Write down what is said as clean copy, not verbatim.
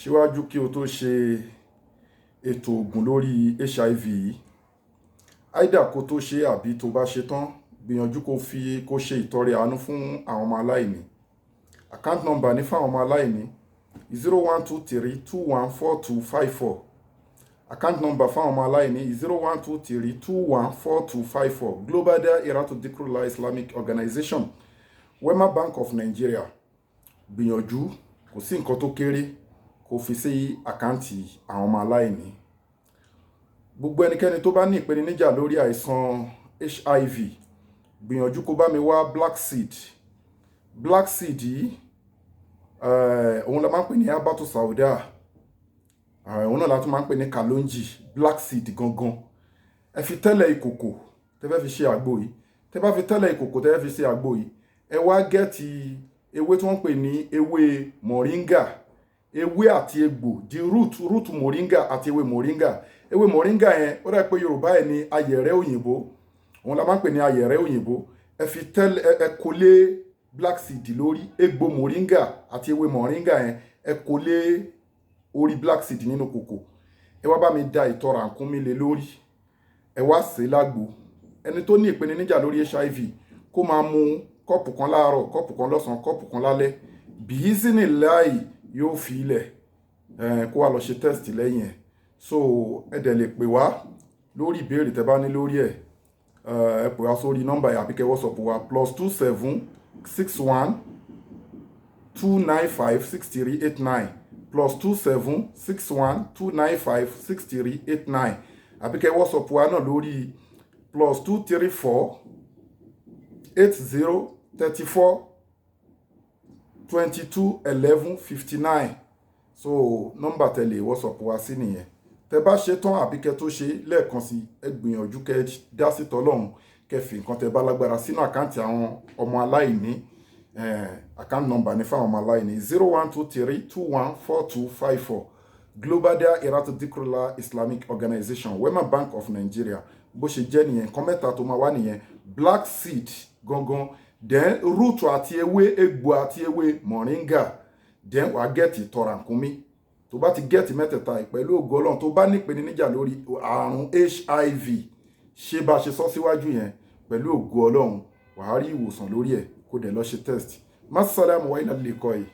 Síwájú kí o tó ṣe ètò ògùn lórí HIV yìí, áìdà kó tó ṣe àbí tó bá ṣe tán, gbìyànjú kó fi kó ṣe ìtọrẹ àánú fún àwọn ọmọ aláìní. Account number ní fáwọn ọmọ aláìní: 0123214254. Account number fáwọn ọmọ aláìní: 0123214254. Global Dahiratu Dhikrlahi Islamic Organization, Wema Bank of Nigeria. Gbìyànjú, kò sí nǹkan tó kéré, kó fi sí account àwọn ọmọ aláìní. Gbogbo ẹnikẹ́ni tó bá ní ìpèníjà lórí àìsàn HIV, gbìyànjú kó bá mi wá black seed. Black seed yìí, òun la máa ń pè ní habatu sauda, òun náà la tún máa ń pè ní kalonji. Black seed gangan, ẹ fi tẹ́lẹ̀ ìkòkò tẹ́ fẹ́ fi ṣe àgbo yìí. Tẹ́ bá fi tẹ́lẹ̀ ìkòkò tẹ́ fẹ́ fi ṣe àgbo yìí, ẹ wá get ewé tí wọ́n ń pè ní ewé moringa, ewé àti egbò, the root moringa àti ewé moringa. Ewé moringa yẹn, ó dà pé Yorùbá ẹ̀ ní ayẹ̀rẹ́ òyìnbó, òun la máa ń pè ní ayẹ̀rẹ́ òyìnbó. Ẹ fi tẹ́lẹ̀, ẹ kó lé black seed lórí. Egbò moringa àti ewé moringa yẹn, ẹ kó lé orí black seed nínú kòkò. Ẹ wá bá mi da ìtọ̀ ràkúnmí lé lórí, ẹ wá sè é lágbo. Ẹni tó ní ìpèníjà lórí HIV, kó máa mu kọ́ọ̀pù kan láàárọ̀, kọ́ọ̀pù kan lọ́sàn-án, kọ́ọ̀pù kan lálẹ́. Biiznillahi, yóò fi ilẹ̀. Kó wá lọ ṣe test lẹ́yìn ẹ̀. So ẹ dẹ̀ lè pè wá lórí ìbéèrè tẹ́ bá ní lórí ẹ̀. Ẹ pè wá sórí nọ́mbà yìí àbí kẹ́ WhatsApp wa: +27 612956389, +27 612956389, àbí kẹ́ WhatsApp wa náà lórí +234 80 34 22 11 59. So nọ́mbà tẹ́ lè WhatsApp wa sí nìyẹn. Tẹ́ bá ṣe tán àbí kẹ́ tó ṣe, lẹ́ẹ̀kan sí, ẹ gbìyànjú kẹ́ dá sí tọ́lọ́hún, kẹ́ fi nǹkan tẹ́ bá lágbára sínú account àwọn ọmọ aláìní. Account number ní fáwọn ọmọ aláìní: 0123214254, Global Dahiratu Dhikrlahi Islamic Organization, Wema Bank of Nigeria. Bó ṣe jẹ́ nìyẹn. Nǹkan mẹ́ta tó máa wá nìyẹn: black seed gangan, then root àti ewé, egbò àti ewé moringa, then wàá get ìtọ̀ ràkúnmí. Tó bá ti get mẹ́tẹ̀ẹ̀ta yìí, pẹ̀lú ògo Ọlọ́run, tó bá nípèníjà lórí àrùn HIV, ṣé bá a ṣe sọ síwájú yẹn, pẹ̀lú ògo Ọlọ́run, wàá rí ìwòsàn lórí ẹ̀. Kó dẹ̀ lọ ṣe test. Masalam wa ilal liqai.